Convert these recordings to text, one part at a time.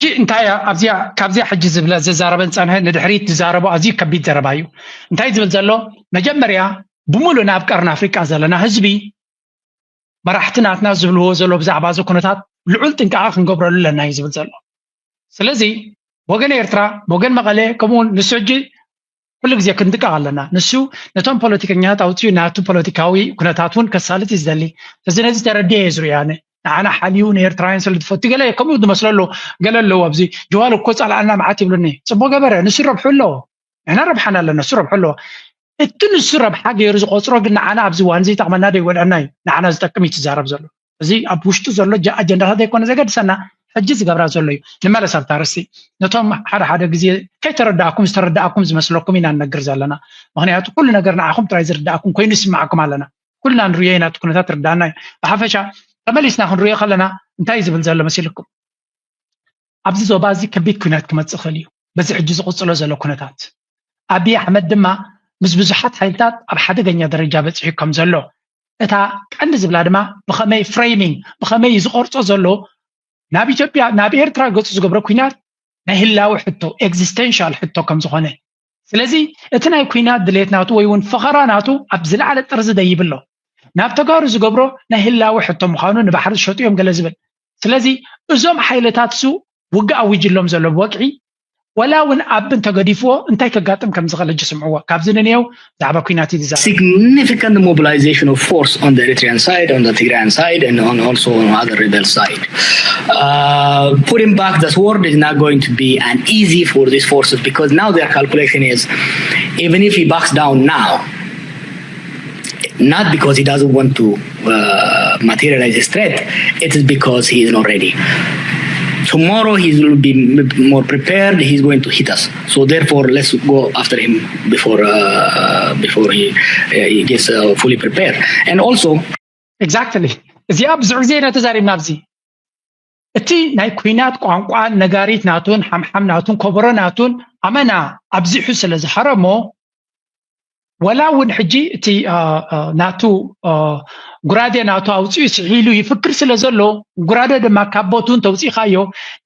እንታይ ኣብዚኣ ካብዚኣ ሕጂ ዝብለ ዝዛረበን ጸንሐ ንድሕሪት ዝዛረቦ ኣዝዩ ከቢድ ዘረባ እዩ። እንታይ ዝብል ዘሎ? መጀመርያ ብምሉእ ናብ ቀርኒ ኣፍሪቃ ዘለና ህዝቢ መራሕቲ ናትና ዝብልዎ ዘሎ ብዛዕባ እዚ ኩነታት ልዑል ጥንቃቐ ክንገብረሉ ኣለና እዩ ዝብል ዘሎ። ስለዚ ወገን ኤርትራ፣ ወገን መቐለ፣ ከምኡ እውን ንሱ ሕጂ ኩሉ ግዜ ክንጥንቀቕ ኣለና። ንሱ ነቶም ፖለቲከኛታት ኣውፅኡ ናቱ ፖለቲካዊ ኩነታት እውን ከሳልጥ እዩ ዝደሊ። እዚ ነዚ ተረዲኤ እየ ዝሪኦ ኣነ። ንዓና ሓልዩ ንኤርትራውያን ስለ ዝፈቱ ገለ ከምኡ ዝመስሎ ኣሎ። ገለ ኣለዉ ኣብዚ ጀዋር እኮ ጸላእና መዓት ይብሉኒ። ጽቡቕ ገበረ፣ ንሱ ረብሑ ኣለዎ። ንሕና ረብሓና ኣለና፣ ንሱ ረብሑ ኣለዎ። እቲ ንሱ ረብሓ ገይሩ ዝቆጽሮ ግን ንዓና ኣብዚ እዋን እዚ ይጠቕመና ዶ ይጎድኣና እዩ? ንዓና ዝጠቅም እዩ ትዛረብ ዘሎ። እዚ ኣብ ውሽጡ ዘሎ ጀ- ኣጀንዳታት ዘይኮነ ዘገድሰና ሕጂ ዝገብራ ዘሎ እዩ። ንመለስ ኣብታ ርእሲ ነቶም ሓደ ሓደ ግዜ ከይተረዳእኩም ዝተረዳእኩም ዝመስለኩም ኢና ንነግር ዘለና። ምክንያቱ ኩሉ ነገር ንዓኹም ጥራይ ዝርዳእኩም ኮይኑ ይስማዕኩም ኣለና። ኩልና ንሪኦ ኢና፣ እቲ ኩነታት ርዳእና እዩ። ብሓፈሻ ተመሊስና ክንሪኦ ከለና እንታይ እዩ ዝብል ዘሎ መሲልኩም? ኣብዚ ዞባ እዚ ከቢድ ኩናት ክመፅእ ይኽእል እዩ። በዚ ሕጂ ዝቕፅሎ ዘሎ ኩነታት ኣብይ ኣሕመድ ድማ ምስ ብዙሓት ሓይልታት ኣብ ሓደገኛ ደረጃ በፂሑ ከም ዘሎ እታ ቀንዲ ዝብላ ድማ ብኸመይ ፍሬሚንግ ብኸመይ ዝቐርፆ ዘሎ ናብ ኢትዮጵያ ናብ ኤርትራ ገፁ ዝገብሮ ኩናት ናይ ህላዊ ሕቶ ኤግዚስቴንሻል ሕቶ ከም ዝኾነ ስለዚ እቲ ናይ ኩናት ድሌት ናቱ ወይ እውን ፈኸራ ናቱ ኣብ ዝለዓለ ጥርዚ ደይብሎ ናብ ተጋሩ ዝገብሮ ናይ ህላዊ ሕቶ ምዃኑ ንባሕሪ ዝሸጡ እዮም ገለ ዝብል ስለዚ እዞም ሓይልታት ሱ ውግእ ኣዊጅሎም ዘሎ ብወግዒ ወላ እውን ኣብ እንተገዲፍዎ እንታይ ከጋጥም ከም ዝኽእል ሕጂ ስምዕዎ ካብዚ ንንየው ዛዕባ ኩናት እዩ ዝዛረብ significant mobilization of force on the Eritrean side, on the Tigrayan side, and on also on other rebel side. Uh, putting back the sword is not going to be an easy for these forces because now their calculation is even if he backs down now, not because he doesn't want to uh, materialize his threat, it is because he is not ready. Tomorrow he will be m- more prepared. He's going to hit us. So therefore, let's go after him before uh, before he, uh, he gets uh, fully prepared. And also, exactly እዚኣ ብዙሕ ግዜ ኢና ተዛሪብና ኣብዚ እቲ ናይ ኩናት ቋንቋን ነጋሪት ናቱን ሓምሓም ናቱን ኮበሮ ናቱን ኣመና ኣብዚሑ ስለ ዝሃረሞ ወላ እውን ሕጂ እቲ ናቱ ጉራዴ ናቱ ኣውፅኡ ስሒሉ ይፍክር ስለ ዘሎ ጉራደ ድማ ካብ ቦቱ እንተውፂእኻዮ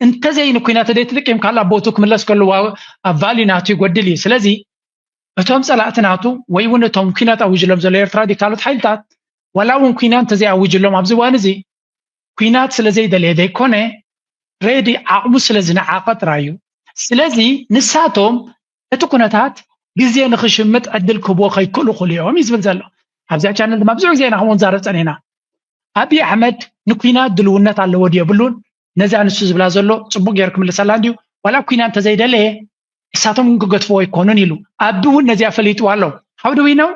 እንተዘይ ንኩናት ዘይትጥቀምካላ ቦቱ ክምለስ ከለዋ ቫሊ ናቱ ይጎድል እዩ ስለዚ እቶም ፀላእቲ ናቱ ወይ እውን እቶም ኩናት ኣውጅሎም ዘሎ ኤርትራ ዲ ካልኦት ሓይልታት ዋላ እውን ኩና እንተዘይኣውጅሎም ኣብዚ እዋን እዚ ኩናት ስለ ዘይደለየ ዘይኮነ ሬዲ ዓቕሙ ስለ ዝነዓቐ ጥራይ እዩ ስለዚ ንሳቶም እቲ ኩነታት ግዜ ንክሽምጥ ዕድል ክህብዎ ከይክእሉ ክእሉ እዮም እዩ ዝብል ዘሎ ኣብዚኣ ቻነል ድማ ብዙሕ ግዜ ኢና ከምኡ ንዛረብ ፀኒሕና ኣብይ ኣሕመድ ንኩናት ድልውነት ኣለዎ ድዮ የብሉን ነዚኣ ንሱ ዝብላ ዘሎ ፅቡቅ ገይሩ ክምልሰላ እንድዩ ዋላ ኩናት እንተዘይደለየ ንሳቶም እውን ክገድፍዎ ኣይኮኑን ኢሉ ኣቢ እውን ነዚኣ ፈሊጥዋ ኣሎ how do we know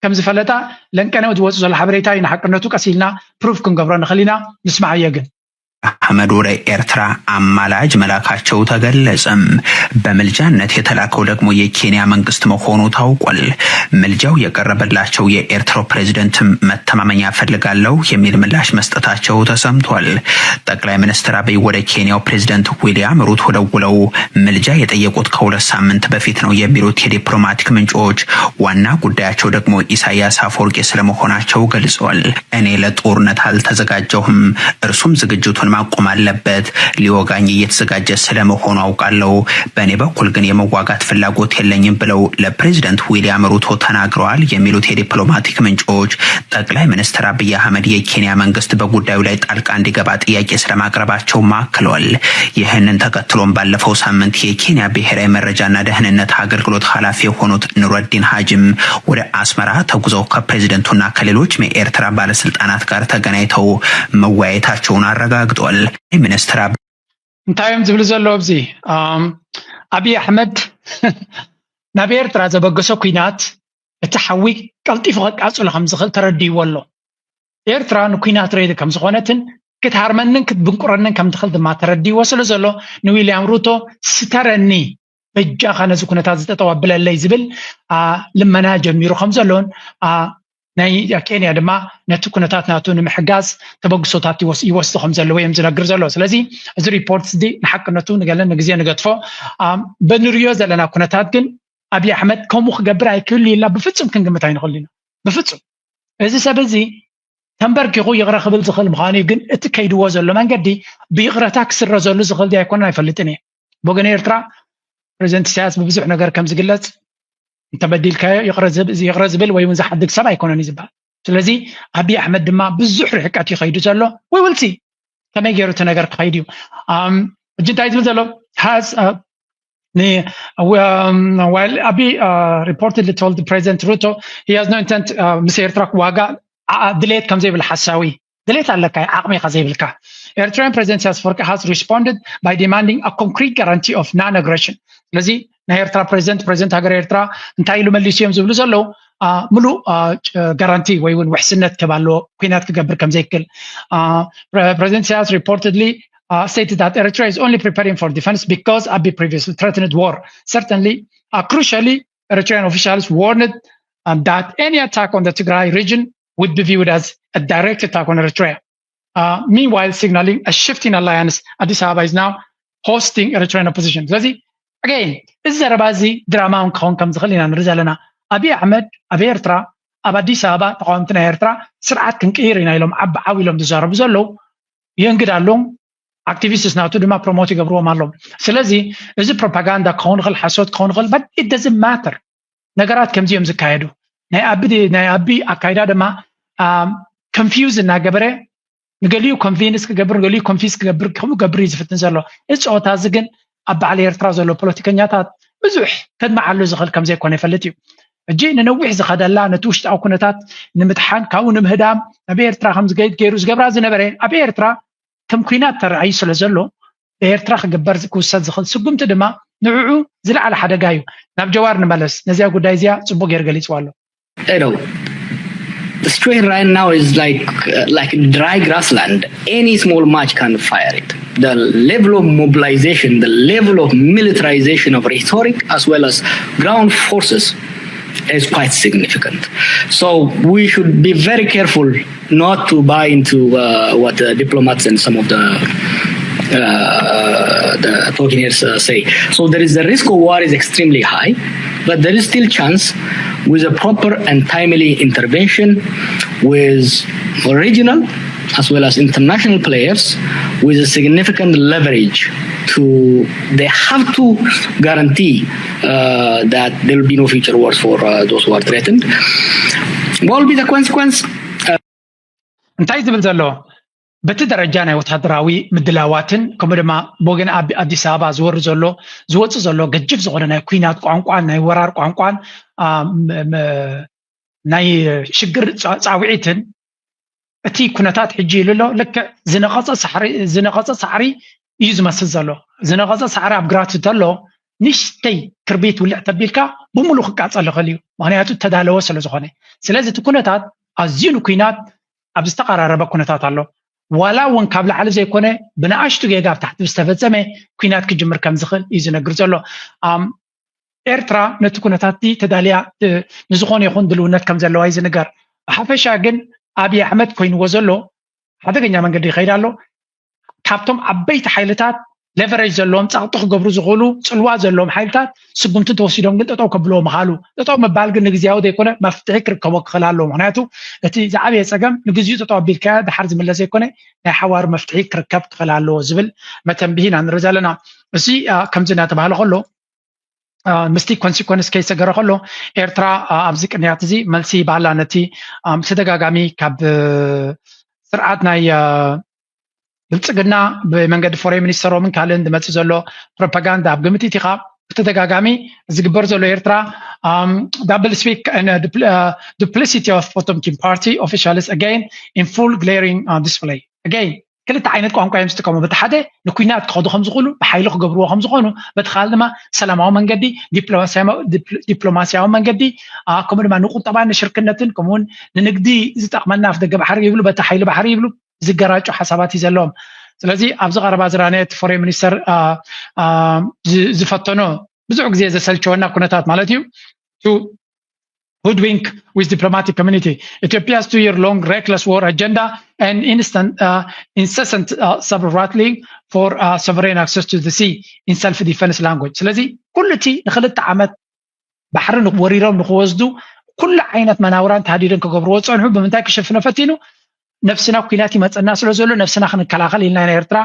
ከም ዝፈለጣ ለንቀነ ዝወፁ ዘሎ ሓበሬታ እዩ ንሓቅነቱ ቀስ ኢልና ፕሩፍ ክንገብሮ ንኽእል ኢና ንስማዓዮ ግን አህመድ ወደ ኤርትራ አማላጅ መላካቸው ተገለጸ። በምልጃነት የተላከው ደግሞ የኬንያ መንግስት መሆኑ ታውቋል። ምልጃው የቀረበላቸው የኤርትራው ፕሬዝደንትም መተማመኛ እፈልጋለሁ የሚል ምላሽ መስጠታቸው ተሰምቷል። ጠቅላይ ሚኒስትር አብይ ወደ ኬንያው ፕሬዝደንት ዊሊያም ሩቶ ደውለው ምልጃ የጠየቁት ከሁለት ሳምንት በፊት ነው የሚሉት የዲፕሎማቲክ ምንጮች፣ ዋና ጉዳያቸው ደግሞ ኢሳያስ አፈወርቂ ስለመሆናቸው ገልጸዋል። እኔ ለጦርነት አልተዘጋጀሁም፣ እርሱም ዝግጅቱን ማቆም አለበት። ሊወጋኝ እየተዘጋጀ ስለመሆኑ አውቃለሁ። በእኔ በኩል ግን የመዋጋት ፍላጎት የለኝም ብለው ለፕሬዝደንት ዊሊያም ሩቶ ተናግረዋል የሚሉት የዲፕሎማቲክ ምንጮች፣ ጠቅላይ ሚኒስትር አብይ አህመድ የኬንያ መንግስት በጉዳዩ ላይ ጣልቃ እንዲገባ ጥያቄ ስለማቅረባቸው አክለዋል። ይህንን ተከትሎም ባለፈው ሳምንት የኬንያ ብሔራዊ መረጃና ደህንነት አገልግሎት ኃላፊ የሆኑት ኑረዲን ሐጂም ወደ አስመራ ተጉዘው ከፕሬዝደንቱና ከሌሎች የኤርትራ ባለስልጣናት ጋር ተገናኝተው መወያየታቸውን አረጋግጧል። ሚኒስትር አብ እንታይ እዮም ዝብሉ ዘለዉ ኣብዚ ኣብይ ኣሕመድ ናብ ኤርትራ ዘበገሶ ኩናት እቲ ሓዊ ቀልጢፉ ከቃፅሎ ከም ዝኽእል ተረዲእዎ ኣሎ ኤርትራ ንኩናት ሬዲ ከም ዝኾነትን ክትሃርመንን ክትብንቁረንን ከም ትኽእል ድማ ተረዲእዎ ስለ ዘሎ ንዊልያም ሩቶ ስተረኒ በጃኻ ነዚ ኩነታት ዝጠጠው ኣብለለይ ዝብል ልመና ጀሚሩ ከም ዘሎን ናይ ኬንያ ድማ ነቲ ኩነታት ናቱ ንምሕጋዝ ተበግሶታት ይወስዱ ከም ዘለዎ እዮም ዝነግር ዘሎ ስለዚ እዚ ሪፖርት እዚ ንሓቅነቱ ንገለን ንግዜ ንገድፎ በንሪዮ ዘለና ኩነታት ግን ኣብይ ኣሕመድ ከምኡ ክገብር ኣይክህሉ ኢልና ብፍፁም ክንግምት ኣይንኽእሉ ኢና ብፍፁም እዚ ሰብ እዚ ተንበርኪኹ ይቕረ ክብል ዝኽእል ምዃኑ እዩ። ግን እቲ ከይድዎ ዘሎ መንገዲ ብይቕረታ ክስረዘሉ ዝኽእል ድዩ ኣይኮነን ኣይፈልጥን እየ። ብወገን ኤርትራ ፕሬዚደንት ኢሳያስ ብብዙሕ ነገር ከም ዝግለጽ እንተበዲልካዮ ይቕረ ዝብ- ይቕረ ዝብል ወይ እውን ዝሓድግ ሰብ ኣይኮነን እዩ ዝበሃል። ስለዚ ኣብይ ኣሕመድ ድማ ብዙሕ ርሕቀት እዩ ከይዱ ዘሎ። We will see ከመይ ገይሩ እቲ ነገር ክኸይድ እዩ። ሕጂ እንታይ ዝብል ዘሎ has ን while ኣቢ reportedly told President Ruto he has no intent ምስ ኤርትራ ክዋጋእ ድሌት ከም ዘይብል ሓሳዊ ድሌት ኣለካ ዓቕሚ ኢኻ ዘይብልካ። Eritrean President Siyaas Afwerki has responded by demanding a concrete guarantee of non-aggression። ስለዚ ናይ ኤርትራ ፕሬዚደንት ፕሬዚደንት ሃገር ኤርትራ እንታይ ኢሉ መሊሱ እዮም ዝብሉ ዘለዉ ምሉእ ጋራንቲ ወይ እውን ውሕስነት ክህብ ኣለዎ ኩናት ክገብር ከም ዘይክእል። President Siyaas reportedly stated that Eritrea is only preparing for defense because Abiy previously threatened war. Certainly, crucially, Eritrean officials warned that any attack on the Tigray region would be viewed as a direct attack on Eritrea, meanwhile signaling a shift in alliance. Addis Ababa is now hosting Eritrean opposition. ስለዚ again እዚ ዘረባ እዚ ድራማ እውን ክኸውን ከም ዝኽእል ኢና ንርኢ ዘለና። ኣብይ ኣሕመድ ኣብ ኤርትራ ኣብ ኣዲስ ኣበባ ተቃወምቲ ናይ ኤርትራ ስርዓት ክንቅይር ኢና ኢሎም ዓቢ ዓው ኢሎም ዝዛረቡ ዘለዉ የእንግድ ኣለዉ። ኣክቲቪስትስ ናቱ ድማ ፕሮሞት ይገብርዎም ኣለዉ። ስለዚ እዚ ፕሮፓጋንዳ ክኸውን ይኽእል፣ ሓሶት ክኸውን ይኽእል፣ but it doesn't matter። ነገራት ከምዚ እዮም ዝካየዱ። ናይ ኣቢ ናይ ኣቢ ኣካይዳ ድማ confuse እናገበረ ንገሊኡ ኮንቪንስ ክገብር ንገሊኡ ኮንፊዝ ክገብር ከምኡ ገብር እዩ ዝፍትን ዘሎ። እዚ ፀወታ እዚ ግን ኣብ ባዕሊ ኤርትራ ዘሎ ፖለቲከኛታት ብዙሕ ከድምዓሉ ዝኽእል ከም ዘይኮነ ይፈልጥ እዩ። ሕጂ ንነዊሕ ዝኸደላ ነቲ ውሽጣዊ ኩነታት ንምድሓን ካብኡ ንምህዳም ናብ ኤርትራ ከም ዝገይድ ገይሩ ዝገብራ ዝነበረ ኣብ ኤርትራ ከም ኩናት ተራእዩ ስለ ዘሎ ብኤርትራ ክግበር ክውሰድ ዝኽእል ስጉምቲ ድማ ንዕዑ ዝለዓለ ሓደጋ እዩ። ናብ ጀዋር ንመለስ። ነዚኣ ጉዳይ እዚኣ ጽቡቅ ገይሩ ገሊጽዋ ኣሎ። You know, the situation right now is like uh, like dry grassland. Any small match can fire it. The level of mobilization, the level of militarization of rhetoric as well as ground forces is quite significant. So we should be very careful not to buy into uh, what the diplomats and some of the uh, the talking heads uh, say. So there is the risk of war is extremely high, but there is still chance with a proper and timely intervention with regional as well as international players with a significant leverage to they have to guarantee uh, that there will be no future wars for uh, those who are threatened. What will be the consequence? እንታይ ዝብል ዘሎ በቲ ደረጃ ናይ ወታደራዊ ምድላዋትን ከምኡ ድማ ብወገን ኣብ ኣዲስ ኣበባ ዝወር ዘሎ ዝወፅእ ዘሎ ገጅፍ ዝኾነ ናይ ኩናት ቋንቋን ናይ ወራር ቋንቋን ናይ ሽግር ፃውዒትን እቲ ኩነታት ሕጂ ኢሉ ኣሎ። ልክዕ ዝነቐፀ ሳዕሪ እዩ ዝመስል ዘሎ። ዝነቐፀ ሳዕሪ ኣብ ግራት እንተሎ ንሽተይ ክርቢት ውልዕ ተቢልካ ብምሉ ክቃፀል ይኽእል እዩ፣ ምክንያቱ ተዳለወ ስለ ዝኾነ። ስለዚ እቲ ኩነታት ኣዝዩ ንኩናት ኣብ ዝተቐራረበ ኩነታት ኣሎ። ዋላ እውን ካብ ላዕሊ ዘይኮነ ብንኣሽቱ ጌጋ ኣብ ታሕቲ ዝተፈፀመ ኩናት ክጅምር ከም ዝኽእል እዩ ዝነግር ዘሎ። ኤርትራ ነቲ ኩነታት ተዳልያ ንዝኾነ ይኹን ድልውነት ከም ዘለዋ እዩ ዝንገር። ብሓፈሻ ግን ኣብይ ኣሕመድ ኮይንዎ ዘሎ ሓደገኛ መንገዲ ይኸይድ ኣሎ። ካብቶም ዓበይቲ ሓይልታት ሌቨሬጅ ዘለዎም ፃቕጢ ክገብሩ ዝኽእሉ ፅልዋ ዘለዎም ሓይልታት ስጉምቲ ተወሲዶም ግን ጠጠው ከብልዎ ምኻሉ። ጠጠው ምባል ግን ንግዝያዊ ዘይኮነ መፍትሒ ክርከቦ ክኽእል ኣለዎ። ምክንያቱ እቲ ዝዓበየ ፀገም ንግዚኡ ጠጠው ኣቢልካዮ ድሓር ዝምለስ ዘይኮነ ናይ ሓዋሩ መፍትሒ ክርከብ ክኽእል ኣለዎ ዝብል መተንብሂ ኢና ንርኢ ዘለና። እዚ ከምዚ እናተባህለ ከሎ ምስቲ ኮንሲኮንስ ከይሰገረ ከሎ ኤርትራ ኣብዚ ቅንያት እዚ መልሲ ይባላ ነቲ ተደጋጋሚ ካብ ስርዓት ናይ ብልፅግና ብመንገዲ ፎሬን ሚኒስተሮምን ካልእን ዝመፅእ ዘሎ ፕሮፓጋንዳ ኣብ ግምት ኢኻ ብተደጋጋሚ ዝግበር ዘሎ ኤርትራ double speak and duplicity of Potemkin party officials again in full glaring display again ክልተ ዓይነት ቋንቋ እዮም ዝጥቀሙ። በቲ ሓደ ንኩናት ክኸዱ ከም ዝኽእሉ ብሓይሊ ክገብርዎ ከም ዝኾኑ፣ በቲ ካልእ ድማ ሰላማዊ መንገዲ፣ ዲፕሎማሲያዊ መንገዲ፣ ከምኡ ድማ ንቁጠባን ንሽርክነትን ከምኡውን ንንግዲ ዝጠቕመና ኣፍ ደገ ባሕሪ ይብሉ፣ በቲ ሓይሊ ባሕሪ ይብሉ ዝገራጩ ሓሳባት እዩ ዘለዎም። ስለዚ ኣብዚ ቀረባ ዝራነ እቲ ፎሬን ሚኒስተር ዝፈተኖ ብዙሕ ግዜ ዘሰልቸወና ኩነታት ማለት እዩ hoodwink with diplomatic community. Ethiopia's two-year-long reckless war agenda and instant, uh, incessant uh, saber rattling for uh, sovereign access to the sea in self-defense language. ስለዚ ኩሉ እቲ ንክልተ ዓመት ባሕሪ ወሪሮም ንክወስዱ ኩሉ ዓይነት መናውራን ተሃዲዶም ክገብርዎ ዝፀንሑ ብምንታይ ክሸፍኖ ፈቲኑ? ነፍስና ኩናት ይመፀና ስለ ዘሎ ነፍስና ክንከላኸል ኢልና ኢና። ኤርትራ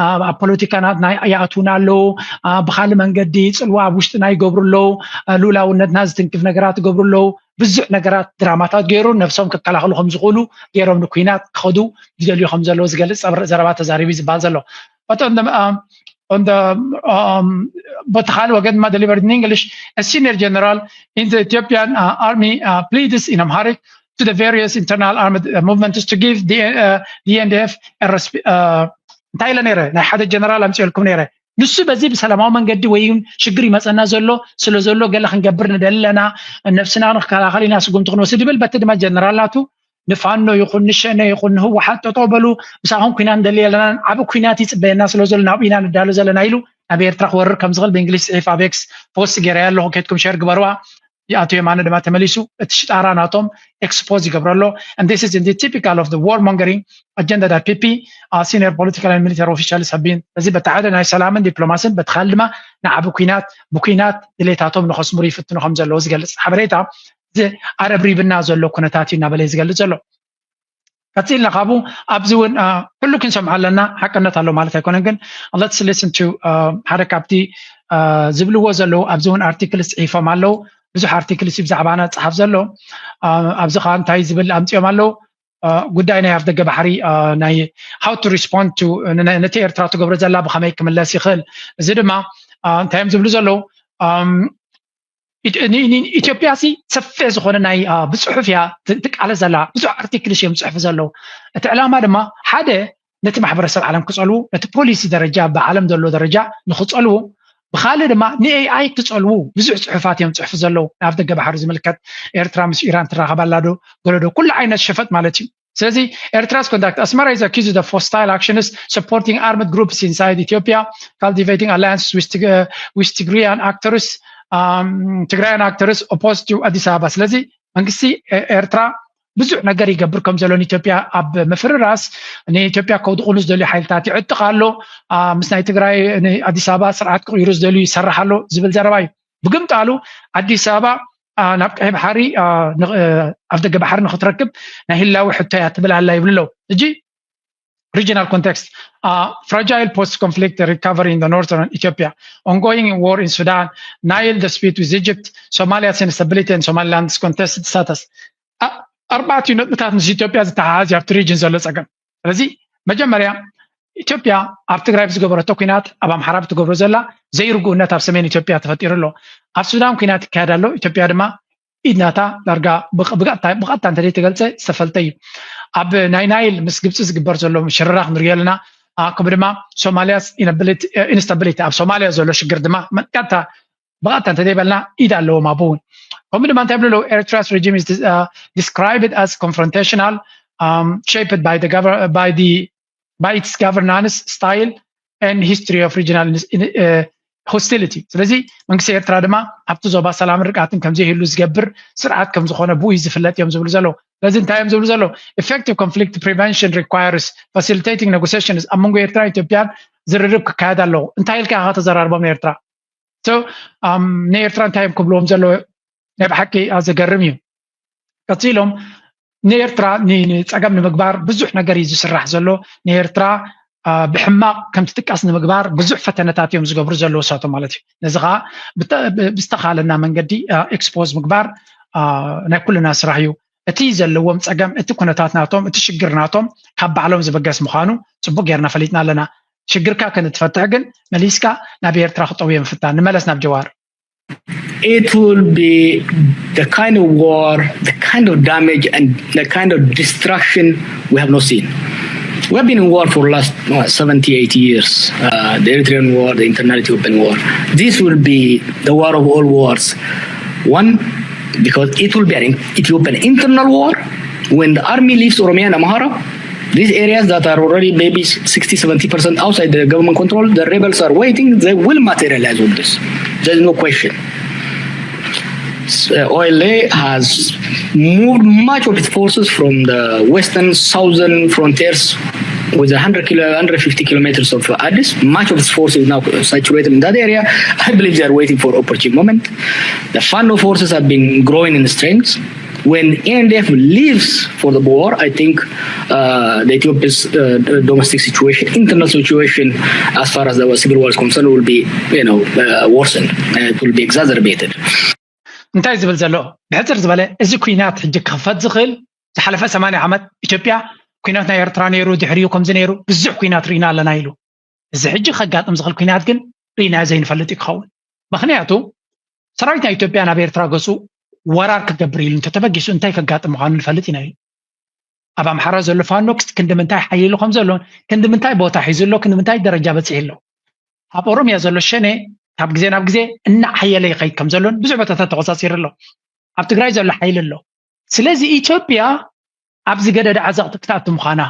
ኣብ ፖለቲካና ይኣትውና ኣለዉ። ብካልእ መንገዲ ፅልዋ ኣብ ውሽጥና ይገብሩ ኣለዉ። ልኡላውነትና ዝትንክፍ ነገራት ይገብሩ ኣለዉ። ብዙሕ ነገራት ድራማታት ገይሩ ነፍሶም ክከላኸሉ ከም ዝኽእሉ ገይሮም ንኩናት ክኸዱ ዝደልዩ ከም ዘለዉ ዝገልፅ ዘረባ ተዛሪቡ ዝባል ዘሎ በተካል ወገን ድማ delivered in English, a senior general in the Ethiopian uh, army uh, pleads in Amharic to the various internal armed uh, movements to give the uh, D N D F a resp- uh, እንታይ ኢለ ነይረ? ናይ ሓደ ጀነራል ኣምፅኦልኩም ነይረ። ንሱ በዚ ብሰላማዊ መንገዲ ወይ ሽግር ይመፀና ዘሎ ስለ ዘሎ ገለ ክንገብር ንደሊ ኣለና፣ ነብስና ንክከላኸል ኢና ስጉምቲ ክንወስድ ይብል። በቲ ድማ ጀነራል ናቱ ንፋኖ ይኹን ንሸነ ይኹን ንህወሓት ጠጠው በሉ፣ ምሳኹም ኩናት ንደሊ ኣለና፣ ዓቢ ኩናት ይፅበየና ስለ ዘሎ ናብ ኢና ንዳሎ ዘለና ኢሉ ናብ ኤርትራ ክወርር ከም ዝኽእል ብእንግሊዝ ፅሒፍ ኣብ ኤክስ ፖስት ገይረ ኣለኹ። ኬድኩም ሸር ግበርዋ። ኣቶ የማነ ድማ ተመሊሱ እቲ ሽጣራ ናቶም ኤክስፖዝ ይገብረሎ። And this is in the typical of the war mongering agenda that P P uh, senior political and military officials have been እዚ በቲ ሓደ ናይ ሰላምን ዲፕሎማስን በቲ ካልእ ድማ ንዓቢ ኩናት ብኩናት ድሌታቶም ንኸስምሩ ይፍትኑ ከም ዘለዉ ዝገልጽ ሓበሬታ ኣረብሪብና ዘሎ ኩነታት እዩ እናበለ ዝገልጽ ዘሎ። ቀፂልና ካብኡ ኣብዚ እውን ኩሉ ክንሰምዖ ኣለና። ሓቅነት ኣሎ ማለት ኣይኮነን፣ ግን let's listen to ሓደ ካብቲ ዝብልዎ ዘለዉ ኣብዚ እውን ኣርቲክልስ ፅሒፎም ኣለዉ። ብዙሕ ኣርቲክልስ ብዛዕባና ዝፀሓፍ ዘሎ ኣብዚ ከዓ እንታይ ዝብል ኣምፅኦም ኣለዉ። ጉዳይ ናይ ኣፍ ደገ ባሕሪ ናይ how to respond to ነቲ ኤርትራ ትገብሮ ዘላ ብከመይ ክምለስ ይኽእል። እዚ ድማ እንታይ እዮም ዝብሉ ዘለዉ? ኢትዮጵያ ሲ ሰፊሕ ዝኾነ ናይ ብፅሑፍ እያ ትቃለስ ዘላ። ብዙሕ ኣርቲክልስ እዮም ዝፅሕፉ ዘለዉ። እቲ ዕላማ ድማ ሓደ ነቲ ማሕበረሰብ ዓለም ክፀልዉ፣ ነቲ ፖሊሲ ደረጃ ብዓለም ዘሎ ደረጃ ንክፀልዉ፣ ብካልእ ድማ ንኤኣይ ክፀልዉ ብዙሕ ፅሑፋት እዮም ዝፅሕፉ ዘለዉ። ናብ ደገ ባሕሪ ዝምልከት ኤርትራ ምስ ኢራን ትራኸባላ ዶ ገለዶ ኩሉ ዓይነት ሸፈጥ ማለት እዩ። ስለዚ Eritrea's conduct Asmara is accused of hostile actions supporting armed groups inside Ethiopia, cultivating alliances with, uh, with Tigrayan actors, um, Tigrayan actors opposed to Addis Ababa. ስለዚ መንግስቲ ኤርትራ ብዙሕ ነገር ይገብር ከም ዘሎ ንኢትዮጵያ ኣብ ምፍርራስ ንኢትዮጵያ ከውድቑ ንዝደልዩ ሓይልታት ይዕጥቕ ኣሎ። ምስ ናይ ትግራይ ንኣዲስ ኣበባ ስርዓት ክቕይሩ ዝደልዩ ይሰርሕ ኣሎ ዝብል ዘረባ እዩ። ብግምጣሉ ኣዲስ ኣበባ ናብ ቀይ ባሕሪ ኣብ ደገ ባሕሪ ንክትረክብ ናይ ህላዊ ሕቶ እያ ትብል ኣላ ይብሉ ኣለዉ። እጂ regional context, uh, fragile post-conflict recovery in the northern Ethiopia, ongoing war in Sudan, Nile dispute with Egypt, Somalia's instability and Somaliland's contested status. ኣርባዕቲኡ ነጥብታት ምስ ኢትዮጵያ ዝተሓሓዝ ኣብቲ ሪጅን ዘሎ ፀገም። ስለዚ መጀመርያ ኢትዮጵያ ኣብ ትግራይ ብዝገበረቶ ኩናት ኣብ ኣምሓራ ብትገብሮ ዘላ ዘይርጉእነት ኣብ ሰሜን ኢትዮጵያ ተፈጢሩ ኣሎ። ኣብ ሱዳን ኩናት ይካየድ ኣሎ። ኢትዮጵያ ድማ ኢድናታ ዳርጋ ብቐጥታ እንተዘይ ተገልፀ ዝተፈልጠ እዩ። ኣብ ናይ ናይል ምስ ግብፂ ዝግበር ዘሎ ሽርራኽ ንሪኦ ኣለና። ከምኡ ድማ ሶማሊያስ ኢንስታቢሊቲ ኣብ ሶማሊያ ዘሎ ሽግር ድማ ቀጥታ ብቐጥታ እንተዘይበልና ኢድ ኣለዎም ኣብኡ እውን። ከምኡ ድማ እንታይ ብልለው Eritrea's regime is described as confrontational, shaped by the by the by its governance style and history of regional hostility. ስለዚ መንግስቲ ኤርትራ ድማ ኣብቲ ዞባ ሰላምን ርግኣትን ከምዘይህሉ ዝገብር ስርዓት ከም ዝኾነ ብኡ ዝፍለጥ እዮም ዝብሉ ዘለዉ። ስለዚ እንታይ እዮም ዝብሉ ዘለዉ? Effective conflict prevention requires facilitating negotiations ኣብ መንጎ ኤርትራን ኢትዮጵያን ዝርርብ ክካየድ ኣለዎ። እንታይ ኢልካ ኢኻ ተዘራርቦም ንኤርትራ? ንኤርትራ እንታይ እዮም ክብልዎም ዘለዉ? ናይ ብሓቂ ዘገርም እዩ። ቀፂሎም ንኤርትራ ንፀገም ንምግባር ብዙሕ ነገር እዩ ዝስራሕ ዘሎ። ንኤርትራ ብሕማቕ ከም ትጥቀስ ንምግባር ብዙሕ ፈተነታት እዮም ዝገብሩ ዘለዉ እሳቶም ማለት እዩ። ነዚ ከዓ ብዝተኻለና መንገዲ ኤክስፖዝ ምግባር ናይ ኩልና ስራሕ እዩ። እቲ ዘለዎም ፀገም፣ እቲ ኩነታት ናቶም፣ እቲ ሽግር ናቶም ካብ ባዕሎም ዝበገስ ምዃኑ ፅቡቅ ጌርና ፈሊጥና ኣለና። ሽግርካ ከንትፈትሕ ግን መሊስካ ናብ ኤርትራ ክጠውዮ ምፍታን። ንመለስ ናብ ጀዋር። It will be the kind of war, the kind of damage and the kind of destruction we have not seen. We have been in war for the last uh, seventy, eighty years. Uh, the Eritrean war, the internal Ethiopian war. This will be the war of all wars. One, because it will be an Ethiopian internal war. When the army leaves Oromia and Amhara, these areas that are already maybe sixty, seventy percent outside the government control, the rebels are waiting, they will materialize on this. There's no question. Uh, O L A has moved much of its forces from the western, southern frontiers with one hundred kilo, one hundred fifty kilometers of Addis. Much of its forces is now situated in that area. I believe they are waiting for opportune moment. The Fano forces have been growing in strength. When A N D F leaves for the war, I think uh, the Ethiopia's uh, domestic situation, internal situation, as far as the civil war is concerned, will be, you know, uh, worsened. Uh, it will be exacerbated. እንታይ ዝብል ዘሎ? ብሕፅር ዝበለ፣ እዚ ኩናት ሕጂ ክኽፈት ዝኽእል፣ ዝሓለፈ ሰማንያ ዓመት ኢትዮጵያ፣ ኩናት ናይ ኤርትራ ነይሩ፣ ድሕሪኡ ከምዚ ነይሩ፣ ብዙሕ ኩናት ርኢና ኣለና ኢሉ። እዚ ሕጂ ከጋጥም ዝኽእል ኩናት ግን ርኢናዮ ዘይንፈልጥ እዩ ክኸውን። ምኽንያቱ ሰራዊት ናይ ኢትዮጵያ ናብ ኤርትራ ገፁ ወራር ክገብር ኢሉ እንተተበጊሱ እንታይ ከጋጥም ምዃኑ ንፈልጥ ኢና ኢሉ። ኣብ ኣምሓራ ዘሎ ፋኖ ክስ- ክንዲ ምንታይ ሓይሉ ከም ዘሎን ክንዲ ምንታይ ቦታ ሒዙ ኣሎ፣ ክንዲ ምንታይ ደረጃ በፂሑ ኣሎ። ኣብ ኦሮምያ ዘሎ ሸኔ ካብ ግዜ ናብ ግዜ እናሓየለ ይኸይድ ከም ዘሎን ብዙሕ ቦታታት ተቆፃፂሩ ኣሎ። ኣብ ትግራይ ዘሎ ሓይሊ ኣሎ። ስለዚ ኢትዮጵያ ኣብ ዝገደደ ዓዘቕቲ ክትኣቱ ምዃና፣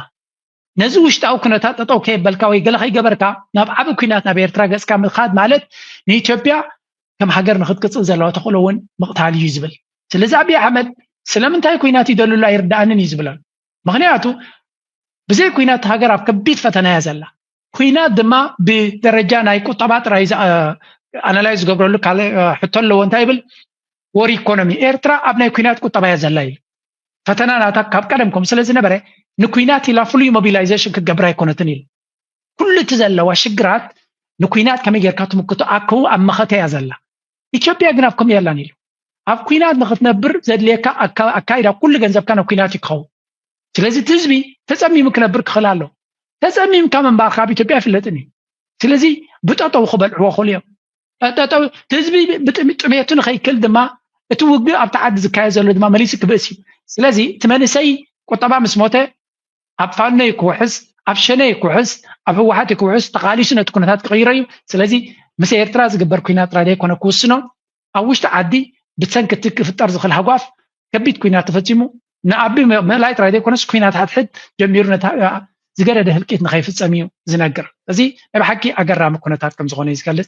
ነዚ ውሽጣዊ ኩነታት ጠጠው ከየበልካ ወይ ገለ ከይገበርካ ናብ ዓቢ ኩናት ናብ ኤርትራ ገፅካ ምኻድ ማለት ንኢትዮጵያ ከም ሃገር ንክትቅፅል ዘለዋ ተኽእሎ እውን ምቕታል እዩ ዝብል። ስለዚ ኣብይ ኣሕመድ ስለምንታይ ኩናት ይደልሉ ኣይርዳኣንን እዩ ዝብለን። ምኽንያቱ ብዘይ ኩናት ሃገር ኣብ ከቢድ ፈተና እያ ዘላ። ኩናት ድማ ብደረጃ ናይ ቁጠባ ጥራይ ኣናላይዝ ዝገብረሉ ካልእ ሕቶ ኣለዎ። እንታይ ይብል? ወር ኢኮኖሚ ኤርትራ ኣብ ናይ ኩናት ቁጠባ እያ ዘላ እዩ። ፈተና ናታ ካብ ቀደም ከም ስለ ዝነበረ ንኩናት ኢላ ፍሉይ ሞቢላይዜሽን ክትገብር ኣይኮነትን ኢሉ። ኩሉ እቲ ዘለዋ ሽግራት ንኩናት ከመይ ጌርካ ትምክቶ ኣከው ኣብ መኸተ እያ ዘላ። ኢትዮጵያ ግን ኣብ ከምኡ የላን ኢሉ። ኣብ ኩናት ንክትነብር ዘድልየካ ኣካ- ኣካይዳ ኩሉ ገንዘብካ ናብ ኩናት እዩ ክኸውን። ስለዚ እቲ ህዝቢ ተፀሚሙ ክነብር ክኽእል ኣሎ። ተፀሚምካ ምንባርካ ኣብ ኢትዮጵያ ኣይፍለጥን እዩ። ስለዚ ብጠጠው ክበልዕዎ ክኽእሉ እዮም። ጠጠው እቲ ህዝቢ ብጥሜ- ጥሜቱ ንኸይክል ድማ እቲ ውግእ ኣብቲ ዓዲ ዝካየድ ዘሎ ድማ መሊሱ ክብእስ እዩ። ስለዚ እቲ መንእሰይ ቁጠባ ምስ ሞተ ኣብ ፋኖ ክውሕስ፣ ኣብ ሸነ ክውሕስ፣ ኣብ ህወሓት ክውሕስ ተቓሊሱ ነቲ ኩነታት ክቕይሮ እዩ። ስለዚ ምስ ኤርትራ ዝግበር ኩናት ጥራይ ዘይኮነ ክውስኖ ኣብ ውሽጢ ዓዲ ብሰንኪ እቲ ክፍጠር ዝኽእል ሃጓፍ ከቢድ ኩናት ተፈፂሙ ንኣቢ ምእላይ ጥራይ ዘይኮነስ ኩናት ሓድሕድ ጀሚሩ ነታ ዝገደደ ህልቂት ንኸይፍፀም እዩ ዝነግር። እዚ ናይ ብሓቂ ኣገራሚ ኩነታት ከም ዝኾነ እዩ ዝገልፅ።